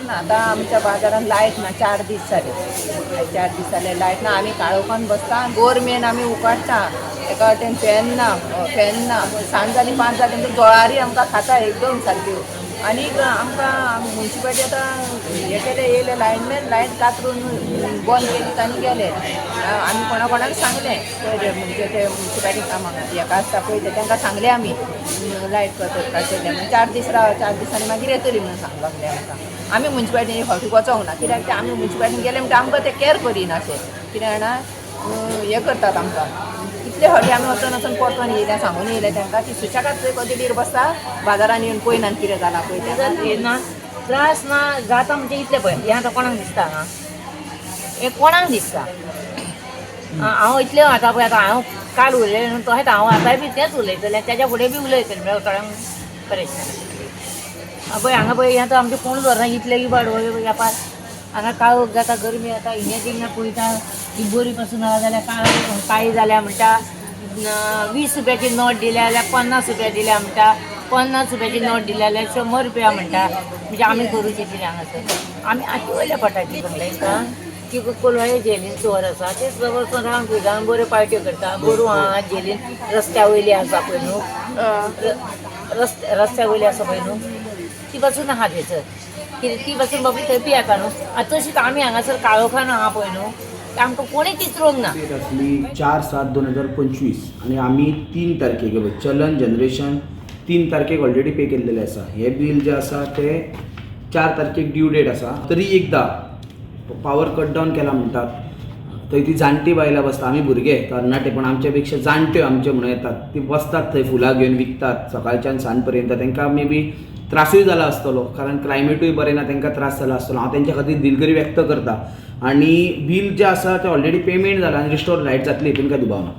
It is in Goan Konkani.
ना. आतां आमच्या बाजारान लायट ना 4 दीस जाले, 4 दीस जाले लायट ना. आमी काळोखान बसता, गोरमेन आमी उकाडटा. एका वाटेन फॅन ना, फॅन ना. सांज जाली, 5 जाली म्हणटकीर जळारी आमकां खाता एकदम सारक्यो. आनीक आमकां मुन्सिपालिटी आतां हे केले, येयले लायनमॅन, लायट कातरून बंद केली आनी गेले. आमी कोणा कोणाक सांगलें पयर, म्हणजे ते मुन्सिपालिटी कामाक हेका आसता पळय ते, तांकां सांगलें आमी लायट काडटले म्हणून. 4 दीस राव, 4 दिसांनी मागीर येतली म्हणून सांगपाक लागले आमकां. आमी मुन्सिपालिटीन फावटी वचोंक ना, कित्याक ते आमी मुन्सिपालिटीन गेले म्हणटा आमकां ते कॅर करिना अशें. कितें जाणा, हें करतात आमकां. कितले फावटी आमी वचोन वचोन परतून येयल्या, सांगून येयले तांकां. ती सुशेगाद थंय कॉलेजीर बसता, बाजारान येवन पळयना कितें जालां पळय तें. ना त्रास ना जाता म्हणजे इतलें पळय, हें आतां कोणाक दिसता हांगा, हें कोणाक दिसता? हांव इतलें आतां पळय, आतां हांव काल उलयलें न्हू, तशेंच हांव आतांय बी तेंच उलयतलें, तेज्या फुडें बी उलयतलें, म्हळ्यार सगळ्यांक परेशान. पळय हांगा पळय, हें आतां आमचें कोण दवरना इतलें इबाड वेपार. हांगा काळोख जाता, गरमी जाता. हिंगा थिंगा पळयता, ती बरी पासून आहा जाल्यार काळ काळी जाल्या म्हणटा. 20 रुपयाची नोट दिल्या जाल्यार 50 रुपया दिल्या म्हणटा, 50 रुपयाची नोट दिल्या जाल्यार 100 रुपया म्हणटा. म्हणजे आमी करूचें कितें हांगासर? आमी आतां वयल्या पटाची कंप्लेन की कोलवाळे झेलीन चोर आसा, तेच वचून रावन पळयता, बऱ्यो पार्ट्यो करता. गोरवां आहा झेलीन, रस्त्या वयली आसा पळय न्हू, रस्त्या रस्त्या वयली आसा पळय न्हू, ती पासून आहा थंयसर. कितें ती पासून बाबडी थंय पियेता न्हू. आतां तशीच आमी हांगासर काळोखान आहा पळय न्हू, आमकां कोणी चित्रोंक ना. डेट आसली 4/7/2025 आनी आमी 3 तारखेक हे पळय, चलन जनरेशन 3 तारखेक ऑलरेडी पे केल्लेलें आसा. हें बील जें आसा तें 4 तारखेक ड्यू डेट आसा. तरी एकदां पावर कट डावन केला म्हणटात. थंय ती जाणटी बायलां बसता. आमी भुरगे तरणाटे, पण आमच्या पेक्षा जाणट्यो आमचे म्हणून येतात, ती बसतात थंय, फुलां घेवन विकतात सकाळच्यान सांज पर्यंत. तांकां मे बी त्रासूय जाला आसतलो, कारण क्लायमेटूय बरें ना, तांकां त्रास जाला आसतलो. हांव तेंच्या खातीर दिलगिरी व्यक्त करता आनी बील जें आसा तें ऑलरेडी पेमेंट जाला आनी रिस्टोर लायट जातली हितून काय दुबाव ना.